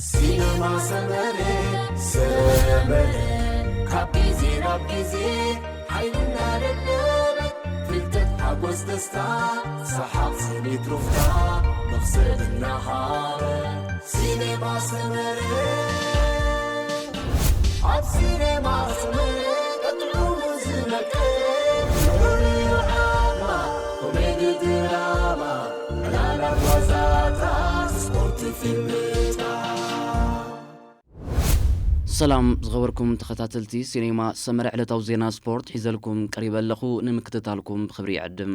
ሲነማ ሰመረ፣ ሰመረ፣ ካብ ግዜ ናብ ግዜ ሓይልና ደለበ፣ ፍልጠት፣ ሓጎስ፣ ደስታ፣ ሰሓቕ፣ ስኒት፣ ሩፍታ፣ መኽሰብ እናሃበ። ሲነማ ሰመረ፣ ኣብ ሲነማ ሰመረ ቀጥዑ ዝመቀ፣ ፍቕሪ፣ ዓድማ፣ ኮሜዲ፣ ድራማ፣ ዕላላት፣ ዋዛታት፣ ስፖርት፣ ፊልምታት። ሰላም ዝኸበርኩም ተኸታተልቲ ሲኔማ ሰመረ፣ ዕለታዊ ዜና ስፖርት ሒዘልኩም ቀሪበ ኣለኹ። ንምክትታልኩም ብኽብሪ ይዕድም።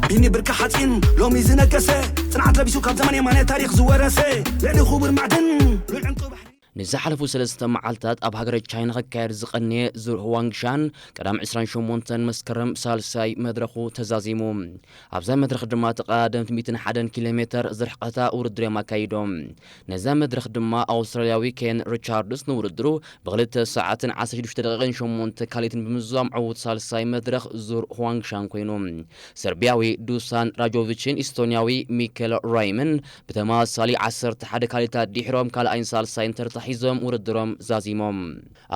ቢኒ ብርኪ ሓፂን ሎሚ ዝነገሰ፣ ፅንዓት ለቢሱ ካብ ዘመን የማነ ታሪኽ ዝወረሰ፣ ልዕሊ ክቡር ማዕድን ሉል ዕንቁ ባሕሪ። ንዝሓለፉ ሰለስተ መዓልታት ኣብ ሃገረ ቻይና ክካየድ ዝቐነየ ዙር ሁዋንግሻን ቀዳም ዕስራን ሸሞንተን መስከረም ሳልሳይ መድረኹ ተዛዚሙ። ኣብዛ መድረኽ ድማ ተቐዳደምቲ ሚእትን ሓደን ኪሎ ሜተር ዝርሕቐታ ውድድር እዮም ኣካይዶም። ነዛ መድረኽ ድማ ኣውስትራልያዊ ኬን ሪቻርድስ ንውድድሩ ብክልተ ሰዓትን ዓሰርተ ሽዱሽተ ደቂቕን ሸሞንተ ካሊትን ብምዝዛም ዕዉት ሳልሳይ መድረኽ ዙር ሁዋንግሻን ኮይኑ። ሰርቢያዊ ዱሳን ራጆቪችን ኢስቶንያዊ ሚኬል ራይምን ብተመሳሳሊ ዓሰርተ ሓደ ካሊታት ድሒሮም ካልኣይን ሳልሳይን ተርታ ሒዞም ውድድሮም ዛዚሞም።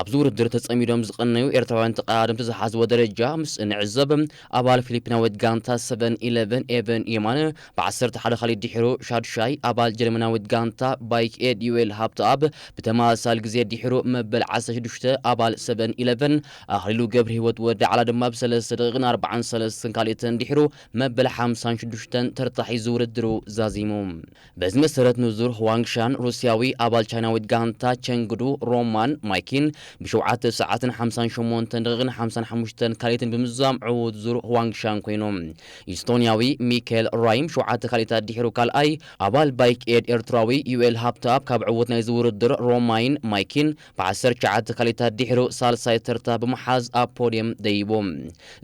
ኣብዚ ውድድር ተጸሚዶም ዝቐነዩ ኤርትራውያን ተቐዳደምቲ ዝሓዝዎ ደረጃ ምስ እንዕዘብ፣ ኣባል ፊሊፒናዊት ጋንታ ሰቨን ኢለቨን ኤቨን የማነ ብዓሰርተ ሓደ ካሊት ድሒሩ ሻድሻይ፣ ኣባል ጀርመናዊት ጋንታ ባይክ ኤድ ዩኤል ሃብተኣብ ብተመሳሳሊ ግዜ ድሒሩ መበል ዓሰርተ ሽዱሽተ፣ ኣባል ሰቨን ኢለቨን ኣኽሊሉ ገብረ ህይወት ወዲ ዓላ ድማ ብሰለስተ ደቂቕን ኣርባዓን ሰለስተን ካሊትን ድሒሩ መበል ሓምሳን ሽዱሽተን ተርታ ሒዙ ውድድሩ ዛዚሙ። በዚ መሰረት ንዙር ሁዋንግሻን ሩስያዊ ኣባል ቻይናዊት ጋንታ ቸንግዱ ሮማን ማይኪን ብሸውዓተ ሰዓትን ሓምሳን ሸሞንተን ደቂቕን ሓምሳን ሓሙሽተን ካሊትን ብምዝዛም ዕዉት ዙር ሁዋንግሻን ኮይኑ። ኢስቶንያዊ ሚካኤል ራይም ሸውዓተ ካሊታት ድሒሩ ካልኣይ፣ ኣባል ባይክ ኤድ ኤርትራዊ ዩኤል ሃብተኣብ ካብ ዕዉት ናይዚ ውድድር ሮማይን ማይኪን ብዓሰርተ ትሽዓተ ካሊታት ድሒሩ ሳልሳይ ተርታ ብምሓዝ ኣብ ፖድየም ደይቡ።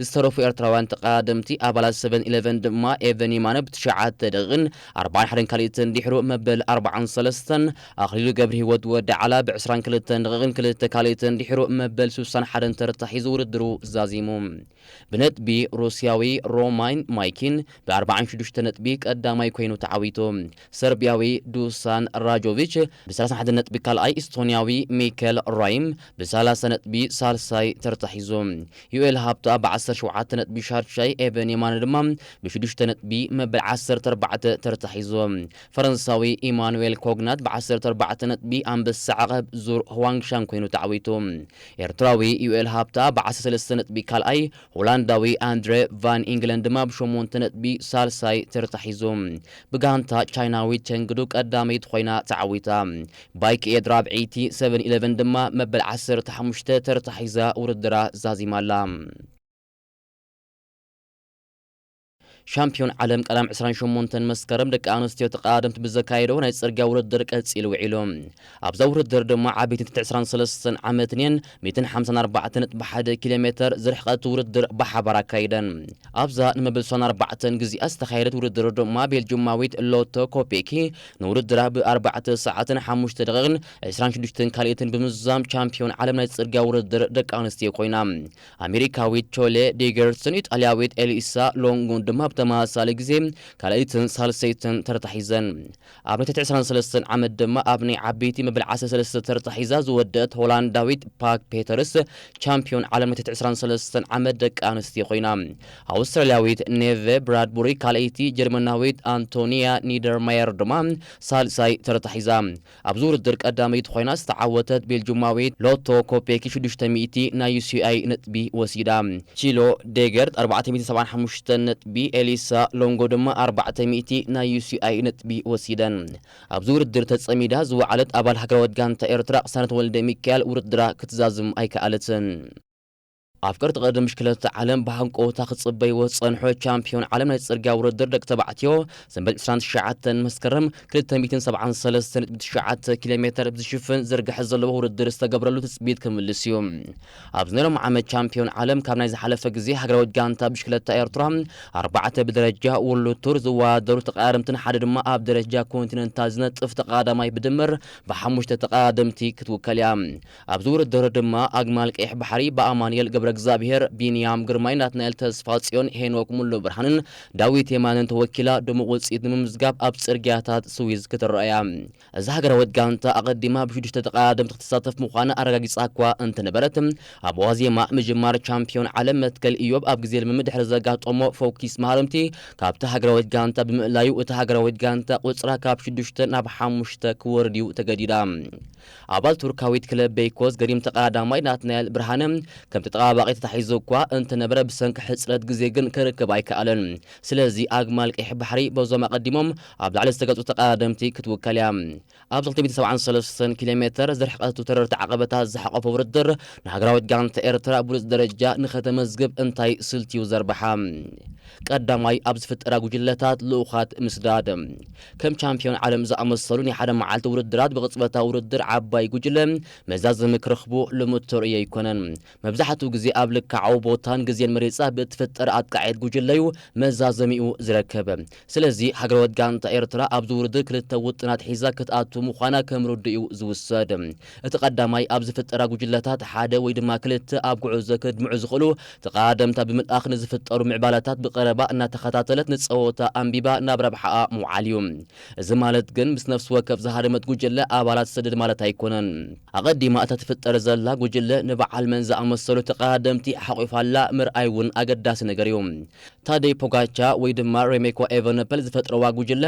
ዝተረፉ ኤርትራውያን ተቐዳደምቲ ኣባላት ሰቨን ኢለቨን ድማ ኤቨን የማነ ብትሽዓተ ደቂቕን ኣርባዓን ሓደን ካሊትን ድሒሩ መበል ኣርባዓን ሰለስተን፣ ኣኽሊሉ ገብረሂወት ወዲ ዓላ ብዕስራን ክልተን ደቂቕን ክልተ ካሊትን ድሒሩ መበል ስሳን ሓደን ተርታ ሒዙ ውድድሩ ዛዚሙ። ብነጥቢ ሩስያዊ ሮማን ማይኪን ብኣርባዓን ሽዱሽተ ነጥቢ ቀዳማይ ኮይኑ ተዓዊቱ። ሰርቢያዊ ዱሳን ራጆቪች ብሰላሳን ሓደን ነጥቢ ካልኣይ፣ ኢስቶንያዊ ሚኬል ራይም ብሰላሳ ነጥቢ ሳልሳይ ተርታ ሒዙ። ዩኤል ሃብታ ብዓሰርተ ሸውዓተ ነጥቢ ሻድሻይ፣ ኤቨን የማነ ድማ ብሽዱሽተ ነጥቢ መበል ዓሰርተ ኣርባዕተ ተርታ ሒዙ። ፈረንሳዊ ኢማኑኤል ኮግናት ብዓሰርተ ኣርባዕተ ነጥቢ ኣንበሳ ዓቐብ ዙር ሁዋንግሻን ኮይኑ ተዓዊቱ። ኤርትራዊ ዩኤል ሃብታ ብዓሰርተ ሰለስተ ነጥቢ ካልኣይ፣ ሆላንዳዊ ኣንድረ ቫን ኢንግለን ድማ ብሸሞንተ ነጥቢ ሳልሳይ ተርታ ሒዙ። ብጋንታ ቻይናዊት ቸንግዱ ቀዳመይቲ ኮይና ተዓዊታ። ባይክ ኤድ ራብዐይቲ፣ ሰቨን ኢለቨን ድማ መበል ዓሰርተ ሓሙሽተ ተርታ ሒዛ ውድድራ ዛዚማ ኣላ። ሻምፒዮን ዓለም ቀዳም ዕስራን ሸሞንተን መስከረም ደቂ ኣንስትዮ ተቐዳደምቲ ብዘካየደዎ ናይ ጽርግያ ውድድር ቀጺሉ ውዒሉ። ኣብዛ ውድድር ድማ ዓበይቲ ትሕቲ ዕስራን ሰለስተን ዓመትን እየን ሚእትን ሓምሳን ኣርባዕተን ነጥቢ ሓደ ኪሎ ሜተር ዝርሕቐት ውድድር ብሓባር ኣካይደን። ኣብዛ ንመበል ስሳን ኣርባዕተን ግዜኣ ዝተኻየደት ውድድር ድማ ቤልጅማዊት ሎቶ ኮፔኪ ንውድድራ ብኣርባዕተ ሰዓትን ሓሙሽተ ደቂቕን ዕስራን ሽዱሽተን ካልኢትን ብምዝዛም ቻምፒዮን ዓለም ናይ ጽርግያ ውድድር ደቂ ኣንስትዮ ኮይና። ኣሜሪካዊት ቾሌ ዲገርስን ኢጣልያዊት ኤሊሳ ሎንጎን ድማ ብተመሳሳሊ ግዜ ካልኣይትን ሳልሰይትን ተርታ ሒዘን። ኣብ ናይ ትሕቲ ዕስራን ሰለስተን ዓመት ድማ ኣብ ናይ ዓበይቲ መበል ዓሰርተ ሰለስተ ተርታ ሒዛ ዝወደአት ሆላንዳዊት ፓክ ፔተርስ ቻምፒዮን ዓለም ናይ ትሕቲ ዕስራን ሰለስተን ዓመት ደቂ ኣንስትዮ ኮይና። ኣውስትራልያዊት ኔቨ ብራድቡሪ ካልኣይቲ፣ ጀርመናዊት ኣንቶኒያ ኒደርማየር ድማ ሳልሳይ ተርታ ሒዛ። ኣብዚ ውድድር ቀዳመይቲ ኮይና ዝተዓወተት ቤልጁማዊት ሎቶ ኮፔኪ ሽዱሽተ ሚእቲ ናይ ዩሲኣይ ነጥቢ ወሲዳ። ቺሎ ዴገርት ኣርባዕተ ሚእቲ ሰብዓን ሓሙሽተን ነጥቢ፣ ኤሊሳ ሎንጎ ድማ ኣርባዕተ ሚእቲ ናይ ዩሲኣይ ነጥቢ ወሲደን። ኣብዚ ውድድር ተጸሚዳ ዝወዓለት ኣባል ሃገራዊት ጋንታ ኤርትራ ቅሳነት ወልደ ሚካኤል ውድድራ ክትዛዝም ኣይከኣለትን። ኣፍቀርቲ ቅድድም ብሽክለታ ዓለም ብሃንቀውታ ክጽበይዎ ዝጸንሑ ቻምፒዮን ዓለም ናይ ጽርግያ ውድድር ደቂ ተባዕትዮ ሰንበት ዕስራን ትሽዓተን መስከረም ክልተ ሚእትን ሰብዓን ሰለስተን ነጥቢ ትሽዓተ ኪሎ ሜተር ብዝሽፍን ዝርግሐ ዘለዎ ውድድር ዝተገብረሉ ትጽቢት ክምልስ እዩ። ኣብዚ ናይ ሎሚ ዓመት ቻምፒዮን ዓለም ካብ ናይ ዝሓለፈ ግዜ ሃገራዊት ጋንታ ብሽክለታ ኤርትራ ኣርባዕተ ብደረጃ ወርልድ ቱር ዝወዳደሩ ተቐዳደምትን ሓደ ድማ ኣብ ደረጃ ኮንቲነንታል ዝነጥፍ ተቐዳዳማይ ብድምር ብሓሙሽተ ተቐዳደምቲ ክትውከል እያ። ኣብዚ ውድድር ድማ ኣግማል ቀይሕ ባሕሪ ብኣማኑኤል ገብረ እግዚኣብሔር ቢንያም ግርማይ፣ ናትናኤል ተስፋ ጽዮን፣ ሄኖክ ሙሉ ብርሃንን ዳዊት የማንን ተወኪላ ድሙቕ ውጽኢት ንምምዝጋብ ኣብ ጽርግያታት ስዊዝ ክትረኣያ። እዛ ሃገራዊት ጋንታ ኣቐዲማ ብሽዱሽተ ተቐዳደምቲ ክትሳተፍ ምዃና ኣረጋጊጻ እኳ እንተነበረት፣ ኣብ ዋዜማ ምጅማር ቻምፒዮን ዓለም መትከል ኢዮብ ኣብ ግዜ ልምምድ ድሕሪ ዘጋጠሞ ፈውኪስ መሃርምቲ ካብታ ሃገራዊት ጋንታ ብምእላዩ፣ እታ ሃገራዊት ጋንታ ቁጽራ ካብ ሽዱሽተ ናብ ሓሙሽተ ክወርድ እዩ ተገዲዳ። ኣባል ቱርካዊት ክለብ ቤይኮስ ገዲም ተቐዳዳማይ ናትናኤል ብርሃነ ከም ተጠባባቂ ተታሒዙ እኳ እንተነበረ፣ ብሰንኪ ሕጽረት ግዜ ግን ክርክብ ኣይከኣለን። ስለዚ ኣግማል ቀይሕ ባሕሪ በዞም ኣቐዲሞም ኣብ ላዕሊ ዝተገልጹ ተቐዳደምቲ ክትውከል እያ። ኣብ ክልተ ሚእቲ ሰብዓን ሰለስተን ኪሎ ሜተር ዝርሕቀቱ ተረርቲ ዓቐበታት ዝሓቆፈ ውድድር ንሃገራዊት ጋንታ ኤርትራ ብሉጽ ደረጃ ንኸተመዝግብ እንታይ ስልትዩ ዘርብሓ? ቀዳማይ ኣብ ዝፍጠራ ጉጅለታት ልኡኻት ምስዳድ። ከም ቻምፒዮን ዓለም ዝኣመሰሉ ናይ ሓደ መዓልቲ ውድድራት ብቕጽበታዊ ውድድር ዓባይ ጉጅለ መዛዘሚ ክረኽቡ ልሙድ ተርእዮ ኣይኮነን። መብዛሕትኡ ግዜ ኣብ ልክዓዊ ቦታን ግዜን መሪጻ ብእትፍጠር ኣጥቃዒት ጉጅለዩ መዛዘሚኡ ዝረከብ። ስለዚ ሃገራዊት ጋንታ ኤርትራ ኣብዚ ውድድር ክልተ ውጥናት ሒዛ ክትኣቱ ምዃና ከም ርዱእ እዩ ዝውሰድ። እቲ ቀዳማይ ኣብ ዝፍጠራ ጉጅለታት ሓደ ወይ ድማ ክልተ ኣብ ጉዕዞ ክድምዑ ዝኽእሉ ተቐዳደምታ ብምልኣኽ ንዝፍጠሩ ምዕባለታት ብቐረባ እናተኸታተለት ንጸወታ ኣንቢባ ናብ ረብሓኣ ምውዓል እዩ። እዚ ማለት ግን ምስ ነፍሲ ወከፍ ዝሃደመት ጉጅለ ኣባላት ትሰድድ ማለት ኣይኮነን። ኣቐዲማ እታ ትፍጠር ዘላ ጉጅለ ንበዓል መን ዝኣመሰሉ ተቐዳደምቲ ሓቑፋላ ምርኣይ እውን ኣገዳሲ ነገር እዩ። ታደይ ፖጋቻ ወይ ድማ ሬሜኮ ኤቨነፐል ዝፈጥረዋ ጉጅለ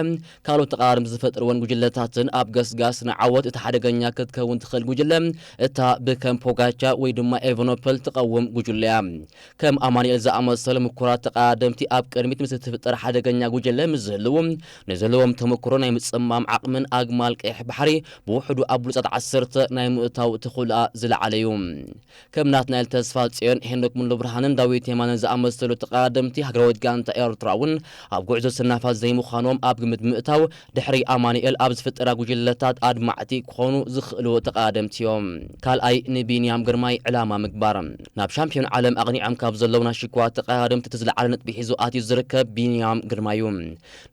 ካልኦት ተቐራርምቲ ዝፈጥርወን ጉጅለታትን ኣብ ገስጋስ ንዓወት እቲ ሓደገኛ ክትከውን ትኽእል ጉጅለ እታ ብከም ፖጋቻ ወይ ድማ ኤቨኖፐል ትቐውም ጉጅለ እያ። ከም ኣማኑኤል ዝኣመሰሉ ምኩራት ተቐዳደምቲ ኣብ ቅድሚት ምስ እትፍጠር ሓደገኛ ጉጅለ ምስ ዝህልዉ፣ ንዘለዎም ተመክሮ ናይ ምጽማም ዓቕምን ኣግማል ቀይሕ ባሕሪ ብውሕዱ ኣብ ብሉጻት ዓሰርተ ናይ ምእታው ተኽእሎኣ ዝለዓለ እዩ። ከም ናትናኤል ተስፋ ጽዮን፣ ሄኖክ ሙሉ ብርሃንን ዳዊት የማነን ዝኣመሰሉ ተቐዳደምቲ ሃገራዊት ጋንታ ኤርትራ እውን ኣብ ጉዕዞ ስናፋት ዘይምዃኖም ኣብ ግምት ምእታው፣ ድሕሪ ኣማኑኤል ኣብ ዝፍጠራ ጉጅለታት ኣድማዕቲ ክኾኑ ዝኽእሉ ተቐዳደምቲ እዮም። ካልኣይ፣ ንቢንያም ግርማይ ዕላማ ምግባር። ናብ ሻምፒዮን ዓለም ኣቕኒዖም ካብ ዘለዉ ናይ ሽኳ ተቐዳደምቲ እቲ ዝለዓለ ነጥቢ ሒዙ ኣትዩ ዝርከብ ቢንያም ግርማይ እዩ።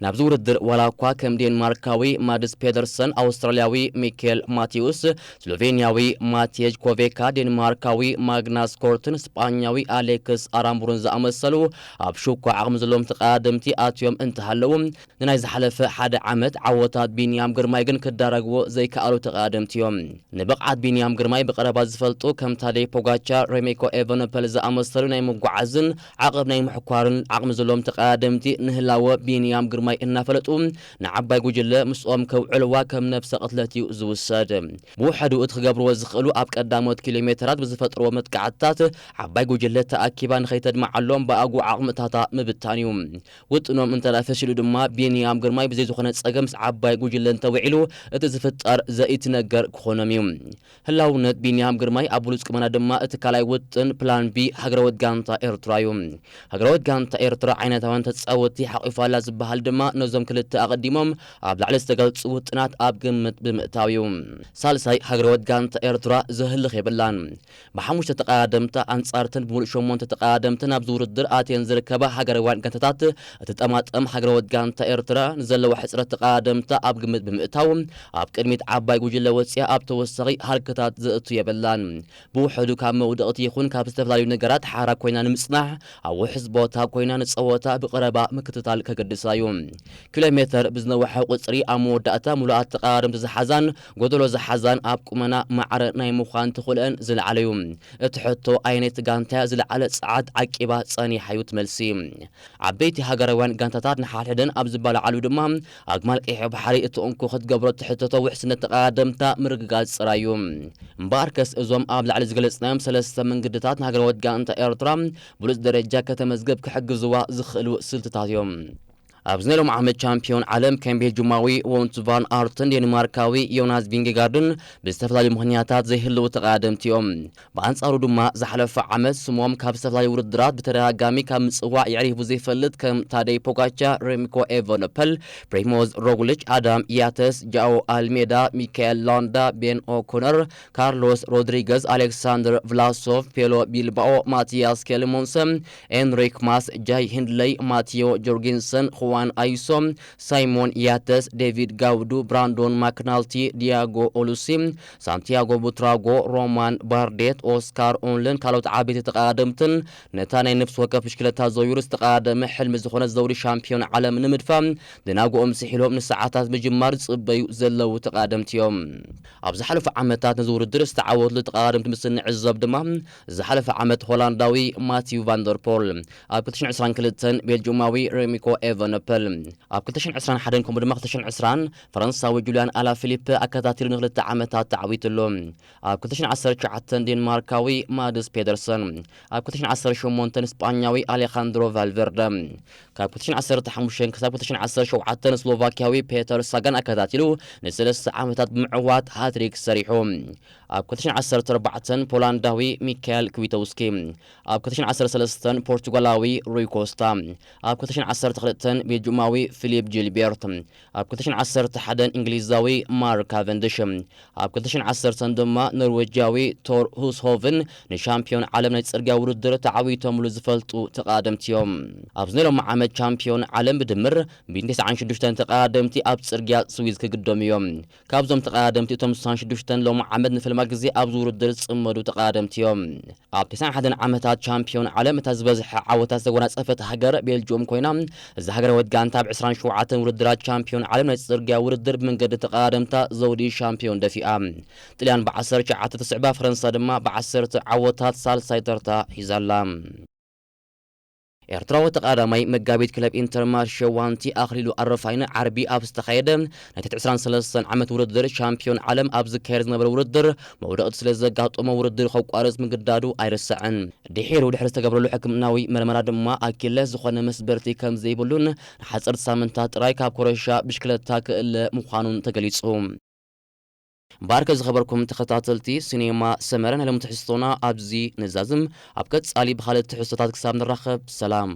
ናብዚ ውድድር ዋላ እኳ ከም ዴንማርካዊ ማድስ ፔደርሰን፣ ኣውስትራልያዊ ሚኬል ማቴውስ፣ ስሎቬንያዊ ማቴጅ ኮቬካ፣ ዴንማርካዊ ማግናስ ኮርትን ስጳኛዊ ኣሌክስ ኣራምቡርን ዝኣመሰሉ ኣብ ሽኳ ዓቕሚ ዘለዎም ተቐዳደምቲ ኣትዮም እንተሃለዉ፣ ንናይ ዝሓለፈ ሓደ ዓመት ዓወታት ቢንያም ግርማይ ግን ክዳረግዎ ዘይከኣሉ ተቐዳደምቲ እዮም። ንብቕዓት ቢንያም ግርማይ ብቐረባ ዝፈልጡ ከም ታደይ ፖጋቻ፣ ሬሜኮ ኤቨነፐል ዝኣመሰሉ ናይ ምጉዓዝን ዓቐብ ናይ ምሕኳርን ዓቕሚ ዘለዎም ተቐዳደምቲ ንህላወ ቢንያም ግርማይ እናፈለጡ ንዓባይ ጉጅለ ምስኦም ከውዕልዋ ከም ነብሰ ቅትለት እዩ ዝውሰድ። ብውሕዱ እቲ ክገብርዎ ዝኽእሉ ኣብ ቀዳሞት ኪሎ ሜተራት ብዝፈጥርዎ መጥቃዕትታት ዓባይ ጉጅለ ተኣኪባ ንኸይተድምዓሎም ብኣግኡ ዓቕምታታ ምብታን እዩ። ውጥኖም እንተ ደኣ ፈሺሉ ድማ ቢንያም ግርማይ ብዘይ ዝኾነ ጸገም ምስ ዓባይ ጉጅለ እንተውዒሉ እቲ ዝፍጠር ዘኢትነገር ክኾኖም እዩ። ህላውነት ቢንያም ግርማይ ኣብ ብሉጽ ቁመና ድማ እቲ ካልኣይ ውጥን ፕላን ቢ ሃገራዊት ጋንታ ኤርትራ እዩ። ሃገራዊት ጋንታ ኤርትራ ዓይነታውያን ተጻወትቲ ሓቒፋ ኣላ ዝበሃል ድማ ነዞም ክልተ ኣቐዲሞም ኣብ ላዕሊ ዝተገልጹ ውጥናት ኣብ ግምት ብምእታው እዩ። ሳልሳይ፣ ሃገራዊት ጋንታ ኤርትራ ዘህልኽ የብላን። ብሓሙሽተ ተቐዳደምታ ኣንጻርተን ብምሉእ ሸሞንተ ተቐዳደምቲ ናብዚ ውድድር ኣትየን ዝርከባ ሃገራውያን ጋንታታት እትጠማጠም ሃገራዊት ጋንታ ኤርትራ ንዘለዋ ሕጽረት ተቐዳደምታ ኣብ ግምት ብምእታው ኣብ ቅድሚት ዓባይ ጉጅለ ወጺኣ ኣብ ተወሳኺ ሃልክታት ዘእቱ የብላን። ብውሕዱ ካብ መውደቕቲ ይኹን ካብ ዝተፈላለዩ ነገራት ሓራ ኮይና ንምጽናሕ ኣብ ውሑስ ቦታ ኮይና ንጸወታ ብቐረባ ምክትታል ከገድሳ እዩ። ኪሎ ሜተር ብዝነውሐ ቁጽሪ ኣብ መወዳእታ ምሉኣት ተቐዳደምቲ ዝሓዛን ጎደሎ ዝሓዛን ኣብ ቁመና ማዕረ ናይ ምዃን ተኽእሎአን ዝለዓለ እዩ። እቲ ሕቶ ኣየነይቲ ጋንታ እያ ዝለዓለ ጸዓት ዓቂባ ጸኒሓ እዩ እቲ መልሲ። ዓበይቲ ሃገራውያን ጋንታታት ንሓድሕደን ኣብ ዝበላዓሉ ድማ ኣግማል ቀይሕ ባሕሪ እቲ እንኮ ክትገብሮ እትሕተቶ ውሕስነት ተቐዳደምታ ምርግጋጽ ጥራይ እዩ። እምበኣርከስ እዞም ኣብ ላዕሊ ዝገለጽናዮም ሰለስተ መንገድታት ንሃገራዊት ጋንታ ኤርትራ ብሉጽ ደረጃ ከተመዝግብ ክሕግዝዋ ዝኽእሉ ስልትታት እዮም። ኣብዚ ናይ ሎም ዓመት ቻምፒዮን ዓለም ከም ቤልጁማዊ ዎንት ቫን ኣርትን ዴንማርካዊ ዮናስ ቪንጌጋርድን ብዝተፈላለዩ ምኽንያታት ዘይህልዉ ተቐዳደምቲ እዮም። ብኣንጻሩ ድማ ዝሓለፈ ዓመት ስሞም ካብ ዝተፈላለዩ ውድድራት ብተደጋጋሚ ካብ ምጽዋዕ የዕሪፉ ዘይፈልጥ ከም ታደይ ፖጋቻ፣ ሬምኮ ኤቨነፐል፣ ፕሪሞዝ ሮግሊች፣ ኣዳም ያተስ፣ ጃኦ ኣልሜዳ፣ ሚካኤል ላንዳ፣ ቤን ኦኮነር፣ ካርሎስ ሮድሪገዝ፣ ኣሌክሳንደር ቭላሶቭ፣ ፔሎ ቢልባኦ፣ ማቲያስ ኬልሞንሰን፣ ኤንሪክ ማስ፣ ጃይ ሂንድለይ፣ ማቲዮ ጆርጊንሰን፣ ዋን ኣይሶ፣ ሳይሞን ያተስ፣ ዴቪድ ጋውዱ፣ ብራንዶን ማክናልቲ፣ ዲያጎ ኦሉሲ፣ ሳንቲያጎ ቡትራጎ፣ ሮማን ባርዴት፣ ኦስካር ኦንልን ካልኦት ዓበይቲ ተቐዳደምትን ነታ ናይ ነፍሲ ወከፍ ብሽክለታ ዘውይሩ ዝተቐዳደመ ሕልሚ ዝኾነ ዘውዲ ሻምፒዮን ዓለም ንምድፋ ድናጎኦም ስሒሎም ንሰዓታት ምጅማር ዝጽበዩ ዘለዉ ተቐዳደምቲ እዮም። ኣብ ዝሓለፉ ዓመታት ነዚ ውድድር ዝተዓወትሉ ተቐዳደምቲ ምስ እንዕዘብ ድማ፣ ዝሓለፈ ዓመት ሆላንዳዊ ማቲው ቫንደርፖል፣ ኣብ ክልተ ሽሕን ዕስራን ክልተን ቤልጅማዊ ሬሚኮ ኤቨነፐል፣ ኣብ ክልተ ሽሕን ዕስራን ሓደን ከምኡ ድማ ክልተ ሽሕን ዕስራን ፈረንሳዊ ጁልያን ኣላፊሊፕ ኣከታቲሉ ንክልተ ዓመታት ተዓዊቱ ኣሎ። ኣብ ክልተ ሽሕን ዓሰርተ ትሽዓተን ዴንማርካዊ ማድስ ፔደርሰን፣ ኣብ ክልተ ሽሕን ዓሰርተ ሸሞንተን ስጳኛዊ ኣሌኻንድሮ ቫልቨርደ፣ ካብ ክልተ ሽሕን ዓሰርተ ሓሙሽተን ክሳብ ክልተ ሽሕን ዓሰርተ ሸውዓተን ስሎቫኪያዊ ፔተር ሳጋን ኣከታቲሉ ንሰለስተ ዓመታት ብምዕዋት ሃትሪክ ሰሪሑ። ኣብ ክልተ ሽሕን ዓሰርተ ኣርባዕተን ፖላንዳዊ ሚካኤል ክዊተውስኪ፣ ኣብ ክልተ ሽሕን ዓሰርተ ሰለስተን ፖርቱጋላዊ ሩይ ኮስታ፣ ኣብ ክልተ ሽሕን ዓሰርተ ክልተን ቤልጅማዊ ፊሊፕ ጂልቤርት፣ ኣብ ክልተ ሽሕን ዓሰርተ ሓደን እንግሊዛዊ ማርክ ካቨንድሽ፣ ኣብ ክልተ ሽሕን ዓሰርተን ድማ ኖርዌጃዊ ቶር ሁስሆቭን ንሻምፒዮን ዓለም ናይ ጽርግያ ውድድር ተዓዊቶምሉ ዝፈልጡ ተቐዳደምቲ እዮም። ኣብዚ ናይ ሎሚ ዓመት ቻምፒዮን ዓለም ብድምር ሚእትን ተስዓን ሽዱሽተን ተቐዳደምቲ ኣብ ጽርግያ ስዊዝ ክግደሙ እዮም። ካብዞም ተቐዳደምቲ እቶም ስሳን ሽዱሽተን ሎሚ ዓመት ንፈልማ ግዜ ኣብዚ ውድድር ዝጽመዱ ተቐዳደምቲ እዮም። ኣብ ተስዓን ሓደን ዓመታት ቻምፒዮን ዓለም እታ ዝበዝሐ ዓወታት ዘጎናጸፈት ሃገር ቤልጅየም ኮይና፣ እዛ ሃገራዊት ጋንታ ኣብ ዕስራን ሸውዓተን ውድድራት ቻምፒዮን ዓለም ናይ ጽርግያ ውድድር ብመንገዲ ተቐዳደምታ ዘውዲ ሻምፒዮን ደፊኣ። ጥልያን ብዓሰርተ ትሽዓተ ትስዕባ፣ ፈረንሳ ድማ ብዓሰርተ ዓወታት ሳልሳይ ተርታ ሒዛላ። ኤርትራዊ ተቐዳዳማይ መጋቢት ክለብ ኢንተርማርሸ ዋንቲ ኣኽሊሉ ኣረፋይነ ዓርቢ ኣብ ዝተኻየደ ናይ ትሕቲ ዕስራን ሰለስተን ዓመት ውድድር ሻምፒዮን ዓለም ኣብ ዝካየድ ዝነበረ ውድድር መውደቕቲ ስለ ዘጋጠሞ ውድድር ከቋርጽ ምግዳዱ ኣይርሳዕን። ድሒሩ ድሕሪ ዝተገብረሉ ሕክምናዊ መርመራ ድማ ኣኪለስ ዝኾነ መስበርቲ ከም ዘይብሉን ንሓጸርቲ ሳምንታት ጥራይ ካብ ኮረሻ ብሽክለታ ክእለ ምዃኑን ተገሊጹ። ባርከ ዝኸበርኩም ተኸታተልቲ ሲኔማ ሰመረ፣ ናይ ሎሚ ትሕዝቶና ኣብዚ ንዛዝም። ኣብ ቀጻሊ ብኻልእ ትሕዝቶታት ክሳብ ንራኸብ ሰላም።